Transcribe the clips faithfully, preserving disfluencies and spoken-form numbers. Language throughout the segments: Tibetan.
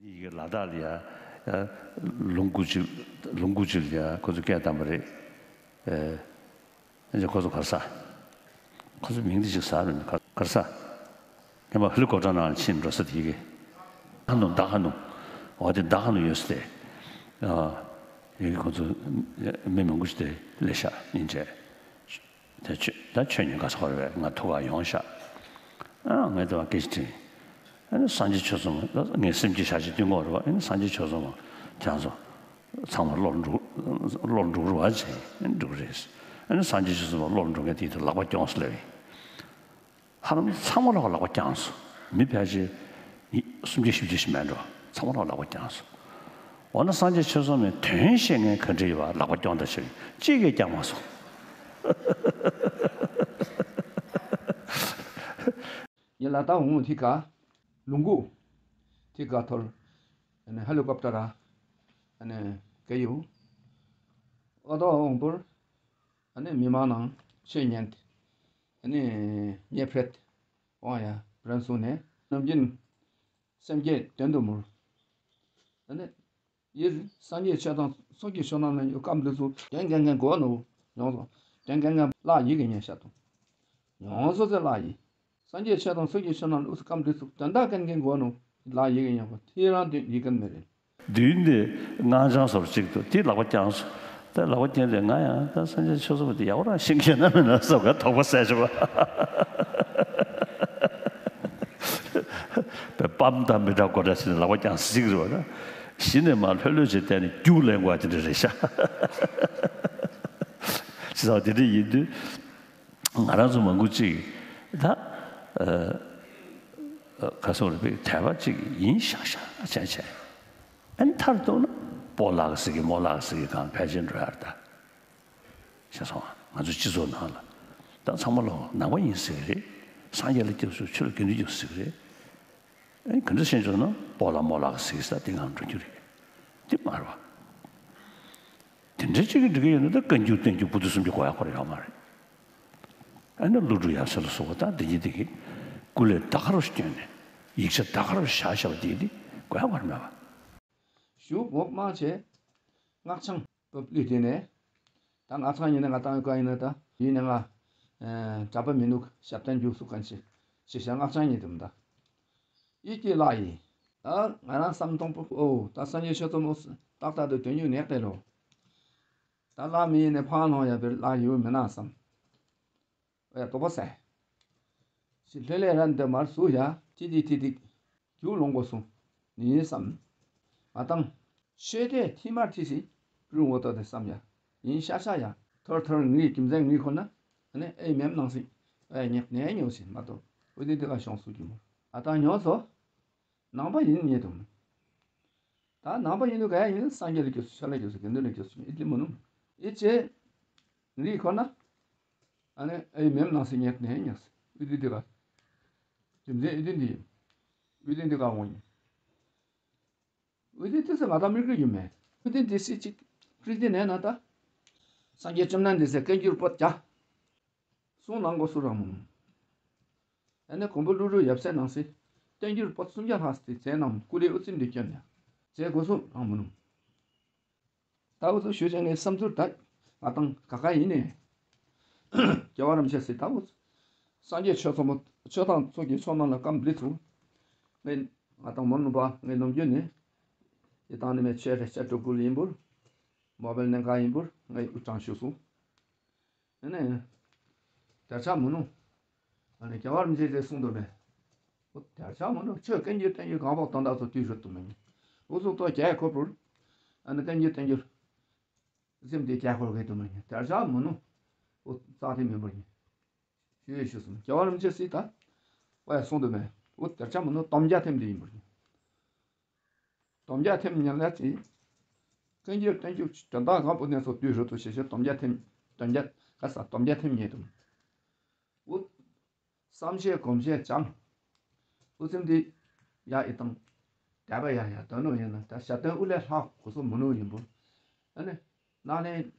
ཡི་གེ་ལ་དྭགས་ལ་ཡ། ལུང་དགུ་ཅུ། ལུང་དགུ་ཅུ་ལ་ཡ་ཁོ་ཚོ་སྐད་བཏང་པ་རེད། ཨེ། ཁོ་ཚོ་ག་ས། ཁོ་ཚོ་མིང་འདི་ཅིག་ཟ་རེད། ག་ས། ངས་མ་ཧེ་ལི་ཀོབ་ཊར་ནང་ལ་ཕྱིན་འགྲོ་ས་དེ་ཡི་གེ། ད་ཧ་ནུ་ད་ཧ་ནུ། འོ་དེ་ད་ཧ་ནུ་ཡོད་ས་དེ། ཡི་གེ་ཁོ་ཚོ་མི་མང་པོ་ཞིག་དེ་ལས་ཤག་ཡིན་ཆེ། དེ་ཆོས་ད་ཆོས་ཉན་ག་ཚོར་བས་ང་ཐུག་ག་ཡོང་ཤག་ཨ་ངས་དེ་བ་སྐད་ཆ་དྲིས། ཨ་ནི་སངས་རྒྱས་ཆོས་ཚོགས་ངས་སེམས་ཀྱི་ཞག་ཅིག་སྟོན་གོ་རེད་བ། ཨ་ནི་སངས་རྒྱས་ཆོས་ཚོགས་ཁྱེད་ཚོ་ཚང་མ་བློར་འགྲོ་བློར་འགྲོ་རུ་བ་བྱས་འགྲོ་གི་རེད། ཨ་ནི་སངས་རྒྱས་ཆོས་ཚོགས་བློར་འགྲོ་མཁན་དེ་དུ་ལག་པ་རྐྱོང་སོ་ལེ་བས། ཧ་ལམ་ཚང་མ་ལོག་ལག་པ་བརྐྱངས་སོང་། མི་ཕལ་ཆེར་སུམ་བརྒྱ་བཞི་བརྒྱ་ཞིག་མེད་འགྲོ། ཚང་མ་ལོག་ལག་པ་བརྐྱངས་སོང་། འོ་ན་སངས་རྒྱས་ཆོས་ཚོགས་མའི་དོན་ཤེས་མཁན་ག་འདྲ་ཡོད་པ་ལག་པ་བརྐྱངས་ད་ཞིག་གཅིག་གིས་བརྐྱངས་མ་སོང་། ཡ་ལ་ད་འོང་ཐི་ག་ལུང་གུ་ཐི་ག་ཐོར་ཧེ་ལི་ཀོབ་ཊར་ར་ག་ཡོད། ཨ་ད་འོང་པོར་མི་མང་ནང་ཆོས་ཉན་ཏེ། ཨ་ནི་ཉེ་ཕྲད་དབང་ཡ་རན་སོང་ནས་ནམ་རྒྱུན་སེམས་བསྐྱེད་དོན་དུ་མུར། ཨ་ནི་ཡིར་སངས་རྒྱས་ཆོས་དང་ཚོགས་ཀྱི་མཆོག་རྣམས་ལ་ཡོད་སྐབས་འདི་ཚོ་དོན་གན་གན་གོ་ནོ་ཡོང་སོང་། དོན་གན་གན་བརླག་ཡི་གི་ཉན་ཤ་དང་ཡོང་སོ་ཚེ་བརླག་ཡི། སངས་རྒྱས་ཆོས་དང་ཚོགས་ཀྱི་མཆོག་རྣམས་ལ་ཡོད་སྐབས་འདི་ཚོ་དོན་དག་གན་གན་གོ་ནོ་བརླག་ཡི་གི་ཉན་པ་ཐེ་རང་དོན་ཡི་གན་མེ་རེད། མདུན་དེ་སྔགས་འཆང་ཟོར་གཅིག་ཏུ་དེ་ལག་པ་བརྐྱངས་སོ། ད་ལག་པ་བརྐྱངས་ཏེ་ང་ཡང་ད་སངས་རྒྱས་ཆོས་ཚོགས་པ་དེ་ཡག་པོ་རང་ཤེས་ཀྱི་ན་མིན་ན་བསམ་ག་དོགས་པ་ཟད་བྱུང་བ། པའི་པམ་དང་མི་འདྲ་གོ་འདྲ་ཞིག་ནས་ལག་པ་བརྐྱངས་ཟིག་རེད་བ་ན། གཞི་ནས་མ་ལྷོད་ལྷོད་བྱས་བསྡད་ནས་རྒྱུགས་ལེན་དགོས་དེ་འདྲ་རེད་ཤག་ཅི་ཟེར་བ་དེ་འདྲ་ཡིན་དུས། ང་རང་ཚོ་མང་པོ་ཅིག་ད་ཨ་ཨ་ག་སོག་རེ་པའི་དད་པ་ཅིག་ཡིན་ཤག་ཤག་བྱས་བྱས། ཨ་ནི་མཐར་གཏུགས་ན་སྤོ་ལགས་ཟེར་གི་རྨོ་ལགས་ཟེར་གི་གང་ཕལ་ཆེར་འགྲོ་ཡར་ད་ཤེས་སོང་། ང་ཚོ་སྤྱི་ཚོགས་ནང་ལ་ད་ཚང་མ་ལོ་ནང་པ་ཡིན་ཟེར་གི་རེད། སངས་རྒྱས་ལ་སྐྱབས་སུ་ཆོས་ལ་དགེ་འདུན་སྐྱབས་སུ་ཟེར་གི་རེད། ཨ་ནི་ག་འདྲ་ཤེས་བྱུང་ན་སྤོ་ལགས་རྨོ་ལགས་ཟེར་གི་ས་དེ་གང་འགྲོ་རྒྱུ་རེད། དེ་མ་རེད་བ། དེ་འདྲ་ཅིག་གི་འགྲིག་གི་ཡོད་ན་ད་བཀའ་འགྱུར་བསྟན་འགྱུར་བུ་དུ་སུམ་ཅུ་གོ་ཡ་ཁོ་ར་ཡོད་མ་རེད། ཨ་ནི་ཀླུ་སྒྲུབ་ཡབ་སྲས་ལ་སོགས་པ་ད་འདི་ཉིད་འདི་གི་སྐུ་ལས་ད་ག་རུ་བསྐྱོན་ནས་ཡིག་ཆ་ད་ག་རུ་བཞག་བཞག་པ་འདི་འདི་གོ་ཡ་ཁོ་ར་མེད་པ། ཞུ་འོག་མ་ཆེ་སྔགས་འཆང་བབ་ལུས་དེ་ནས་ད་སྔགས་འཆང་ཡིན་ན་ང་ཏང་ཡོད་ག་ཡིན་ན་ད་ཡིན་ན་ང་གྲྭ་པ་མི་ནུག་ཞབས་བརྟན་རྒྱུགས་སུ་གན་ཆེ་ཞེས་བྱ་སྔགས་འཆང་ཡིན་དུམ་ད། ཡིད་ཀྱི་ལྷ་ཡིས། ད་ང་རང་བསམ་མཐོང་པོ་ཨོ་ད་སངས་རྒྱས་ཆོས་ཚོགས་མོ་ཏག་ཏག་ཏུ་དོན་ཡོད་ནས་བལྟས་ལོ། ད་ལྷ་མི་ཡིན་ནས་ཕང་ལྷང་ཡ་བེར་ལྷ་ཡོད་མི་ན་བསམ། ཨོ་ཡ་དོགས་པ་ཟད། ཞི་ལྷོད་ལས་ར་འདི་མར་སུ་ཡ་ཐི་ཐི་ཐི་ཐི། རྒྱུགས་ལོང་གོ་སོང་ནི་བསམ། ང་དང་། ཤེས་ཏེ་ཐི་མར་ཐི་སི་རུང་འོ་ཏོ་དེ་བསམ་ཡ། ཡིན་ཤ་ཤ་ཡ། ཐོར་ཐོར་ངའི་རྒྱུ་མཚན་ངའི་ཁོ་ན། ཨ་ནི་ཨེ་མེམ་ནང་སི། ཨེ་ཉེག་ནས་ཉོ་སི་མ་གཏོགས་འོ་དེ་དེ་ག་ཤོང་སུ་གི་མོ། ཨ་ད་ཉོ་སོ། ནང་པ་ཡིན་ཉེ་དུ་མོ། ད་ནང་པ་ཡིན་དུ་ག་ཡ་ཡིན་སངས་རྒྱས་ལ་སྐྱོ་སུ་ཆ་ལ་སྐྱོ་སུ་དགེ་འདུན་ལ་སྐྱོ་སུ་ཨི་ལི་མོ་ནུ། ཨི་ཅེ། ངའི་ཁོ་ན། ཨ་ནི་ཨེ་མེམ་ནང་སི་ཉེག་ནས་ཉོ་སི་འོ་དེ་དེ་ག་རྒྱུ་མཚན་འོ་དེ་འདི་ཡིན། འོ་དེ་འདི་ག་འོང་ཡིན། འོ་དེ་དེ་ཚོ་ང་དང་མི་དགོས་ཡོད་མེད། འོ་དེ་འདི་སྲིད་ཅིག་ཀྲིག་དེ་ནས་ན་ད། སངས་རྒྱས་བཅོམ་ལྡན་འདས་སའི་བཀའ་འགྱུར་པོ་རྒྱ། གསུང་གནང་དགོས་སུ་རང་མོ། ཨ་ནི་མགོན་པོ་ཀླུ་སྒྲུབ་ཡབ་སྲས་ནང་སྲིད། བསྟན་འགྱུར་པོ་སུམ་བརྒྱ་ལྷག་སྟེ་མཛད་གནང་ཀུ་ལེ་ཨུ་ཙི་འདི་སྐྱོན་ཡ། མཛད་དགོས་སུ་རང་མོ་ནུ། ད་འུ་ཚོ་ཞུ་བྱ་ངའི་བསམ་ཚུལ་ད་ང་དང་ག་ག་ཡིན་ནས། རྒྱལ་བ་རིན་པོ་ཆེ་སྲིད་ད་འུ་ཚོ། སངས་རྒྱས་ཆོས་ཚོགས་མོ་ཆོས་དང་ཚོགས་ཀྱི་ཕྱོགས་རྣམས་ལ་སྐམ་བླི་ཚུ། ངས་ང་དང་མོ་ནུ་པ་ངའི་ནམ་རྒྱུན་ནས། ཡི་དང་ནི་མེད་ཆོས་རེ་ཆ་དྲུག་པོ་ལ་ཡིན་པུར། མོ་བལ་ནན་ག་ཡིན་པུར་ངའི་དབུ་དྲང་ཞུ་སོང་། ཨ་ནི། དར་ཆ་མོ་ནུ། ཨ་ནི་རྒྱལ་བ་རིན་པོ་ཆེ་གསུང་དུ་མེད། འོ་དར་ཆ་མོ་ནུ་ཆོས་ཀན་གྱི་བསྟན་གྱི་གང་བོ་དོན་དག་ཚོ་དུས་ཧྲུལ་དུ་མེད། འུ་ཚོ་ཏོ་རྒྱལ་ཁོ་པུར། ཨ་ནི་ཀན་གྱི་བསྟན་གྱི། སེམས་དེ་རྒྱལ་ཁོ་གེ་དུ་མེད། དར་ཆ་མོ་ནུ། འོ་རྩ་དེ་མེད་པར་ཉེ། ཞུ་ཡི་ཞུ་སོང་རྒྱལ་བ་རིན་པོ་ཆེ་སྲིད་ད། ཨོ་ཡ་གསུང་དུ་མེད། འོ་དར་ཆ་མོ་ནུ་དོམ་རྒྱ་ཐེམ་དེ་ཡིན་པར་ཉེ། དོམ་རྒྱ་ཐེམ་ཉན་ལ་ཅི། ཀན་གྱི་བསྟན་གྱི་དོན་དག་གང་པོ་གནས་སོ་དུས་རུ་དུ་ཞེ་ཞེ་དོམ་རྒྱ་ཐེམ། དོམ་རྒྱ་ག་ས་དོམ་རྒྱ་ཐེམ་ཉེ་དུ། འོ། བསམ་ཤེས་གོམས་ཤེས་བྱང་། འུ་ཚིམ་འདི་ཡ་ཨི་དང་། དད་པ་ཡ་ཡ་དོན་ནོ་ཡིན་ན་ད་ཞབས་བརྟན་དབུ་ལས་ལྷག་གོ་སོ་མོ་ནུ་ཡིན་པོ། ཨ་ནི། སྣ་ལེན།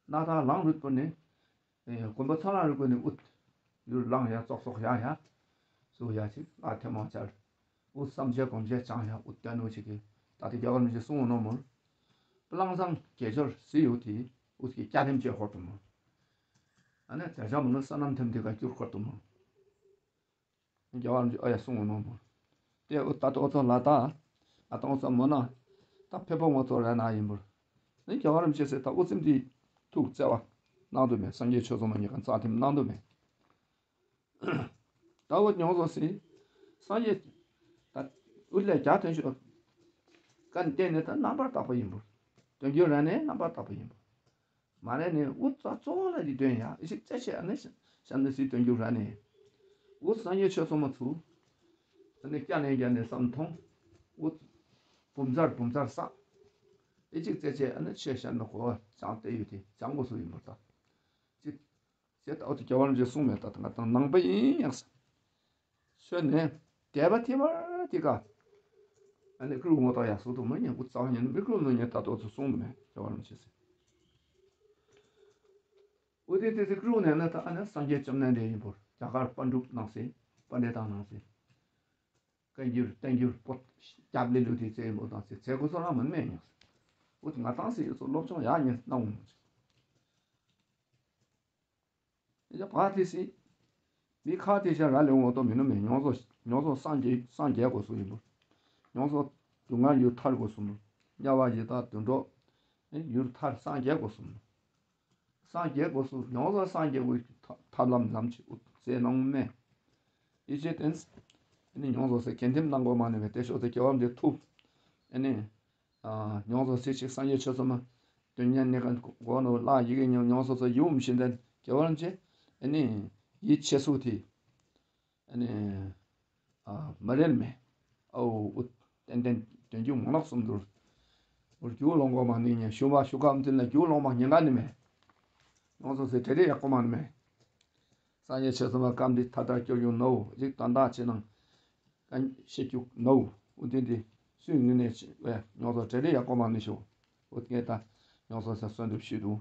སྣ་ཐག་ལང་རུད་པོ་ནི། མགོན་པོ་ཚ་ལང་རུད་པོ་ནི་ཨུད། ཡུར་ལང་ཡ་ཙོག་ཙོག་ཡ་ཡ། སུ་ཡ་ཅིག་ཨ་ཐེ་མང་ཆར། འུ་བསམ་བྱས་གོམས་བྱས་བྱང་ཡ་འུ་བསྟན་ནོ་ཅིག་གི། ད་ལྟ་རྒྱལ་བ་རིན་པོ་ཆེ་གསུང་ནོ་མོ། བླང་བཟང་དགེ་སྦྱོར་ཟེར་ཡོད་དེ། འུ་ཅིག་གི་བསྐྱར་ལྡན་བཅས་ཧོར་དུ་མོ། ཨ་ནི་དེ་ཅག་མོ་ནི་བསོད་ནམས་ཐེམ་དེ་ག་སྐྱུར་ཁོར་དུ་མོ། རྒྱལ་བ་རིན་པོ་ཆེ་ཨ་ཡ་གསུང་ནོ་མོ། དེ་འུ་ད་ལྟ་འུ་ཚོ་ལ་ད། ང་ད་འུ་ཚོ་མོ་ན། ད་ཕེ་པོ་ངོ་ཚོ་ར་ན་ཡིན་པོ། ནི་རྒྱལ་བ་རིན་པོ་ཆེ་ཟེར་ད་འུ་ཚིམ་དེ་ཐུགས་བརྩེ་བ་གནང་དུ་མེད། སངས་རྒྱས་ཆོས་ཚོགས་མ་ཉེ་ག་རྩ་ཐིམ་གནང་དུ་མེད། ད་འོ་མྱོང་ཚོ་སི། སངས་རྒྱས། ད་འུ་ལས་རྒྱ་ཐོན་ཤོག་ཀ་ནི་བརྟེན་ནས་ད་རྣམ་པར་དག་པ་ཡིན་པོ། དོན་རྒྱུད་ར་ནས་རྣམ་པར་དག་པ་ཡིན་པོ། མ་རེད་ནས་འུ་ཚོ་གཙོ་བོ་ལ་འདི་དོན་ཡ་ཨི་ཞིག་རྩེ་ཆེ་ཨ་ནི་ཤམ་ནི་སི་དོན་རྒྱུད་ར་ནས། འུ་སངས་རྒྱས་ཆོས་ཚོགས་མ་ཚུ། ཨ་ནི་སྐྱ་ནས་རྒྱ་ནས་བསམ་མཐོང་། འུ། བུམ་ཚར་བུམ་ཚར་བསགས། ཨི་ཞིག་རྩེ་ཆེ་ཨ་ནི་ཆེ་ཤམ་ནི་གོ་བ་ཅང་བལྟས་ཡོད་དེ་ཅང་གོ་སུ་ཡིན་པོ་ད། ཅི། ཟེར་ད་འོ་དེ་རྒྱལ་བ་རིན་པོ་ཆེ་གསུངས་མེད་ད་ད་ང་དང་ནང་པ་ཡིན་ཡང་ཟེར། ཤོད་ནས་དད་པ་ཐེ་བར་དེ་ག་ཨ་ནི་ཀྲུ་ངོ་ཏོ་ཡ་སུ་དུ་མ་ཉན་གུ་རྩ་བ་ཉན་མི་ཀྲུ་ནོ་ཉན་ད་དོ་ཚུ་གསུངས་མེད་རྒྱལ་བ་རིན་པོ་ཆེ་ཟེར། འོ་དེ་དེ་དེ་ཀྲུ་ནས་ན་ད་ཨ་ནི་སངས་རྒྱས་བཅོམ་ལྡན་འདས་ཡིན་པོ་རྒྱ་གར་པཎ་གྲུབ་གནང་སེ་པཎྜི་ཏ་གནང་སེ། བཀའ་འགྱུར་བསྟན་འགྱུར་པོ་སྐྱབས་ལེ་ལུ་དེ་ཚེ་མོ་དང་ཚེ་ཚེ་གོ་སོ་རང་མིན་མེད་ཉོག་འོ་དེ་ང་ཏང་སེ་ཡོད་ཚོ་སློབ་སྦྱོང་ཡག་ཉན་གནང་འོང་། ཡ་བ་དེ་སི། མི་ཁ་དེ་ཤ་ར་ལེ་འོང་ཏོ་མི་ནུ་མེ་མྱོང་ཚོ་མྱོང་ཚོ་སངས་རྒྱས་སངས་རྒྱས་དགོས་སུ་ཡིན་པོ། མྱོང་ཚོ་སྡུག་བསྔལ་ཡུལ་ཐར་དགོས་སུ་མོ། དམྱལ་བ་ཡི་དྭགས་དུད་འགྲོ། ཡུལ་ཐར་སངས་རྒྱས་དགོས་སུ་མོ། སངས་རྒྱས་དགོས་སུ་མྱོང་ཚོ་སངས་རྒྱས་དགོས་ཐ་ཐར་ལམ་ལམ་ཅིག་ཨུ་ཚེ་ནང་མེ། ཡི་ཆེ་བསྟན། ཨ་ནི་མྱོང་ཚོ་སེ་གན་ཐིམ་གནང་དགོས་མ་ནི་མེ་དེ་ཤོག་ཚེ་རྒྱལ་བ་འདི་ཐུབ། ཨ་ནི། མྱོང་ཚོ་སེ་ཅིག་སངས་རྒྱས་ཆོས་ཚོ་མ། དོན་གཉན་ནི་ག་གོ་ནོ་ལ་ཡི་གེ་ཉོ་མྱོང་ཚོ་ཚོ་ཡུམ་བཞིན་ལྡན་རྒྱལ་བ་རིན་ཆེ། ཨ་ནི། ཡིད་ཆེས་སུ་དེ། ཨ་ནི། མ་རེད་མེ། ཨོ་ཨུ་ཏན་ཏན་དོན་རྒྱུ་མང་ལག་གསུམ་དུར། འུར་རྒྱུ་ལོང་གོ་མ་ནི་ཉན་ཞུ་བ་ཞུ་ཁམ་ཏིན་ལ་རྒྱུ་ལོང་མ་ཉན་ག་ནི་མེ། མྱོང་ཚོ་སེ་དྲེ་རེ་ཡག་གོ་མ་ནི་མེ། སངས་རྒྱས་ཆོས་ཚོ་མ་སྐམ་དེ་ཐ་ཐར་སྐྱོར་ཡོང་ནོ་རིགས་དོན་དག་ཆེ་ནང་། ཀན་ཤེས་རྒྱུ་ནོ། འུ་དེ་འདི་སུས་ངུས་ནས་ཅི་བས་མྱོང་ཚོ་བྲེ་རེ་ཡག་པོ་མ་ནི་ཤོ། འུ་ངས་ད་མྱོང་ཚོ་ས་གསོན་འདེབས་ཞུས་འདུག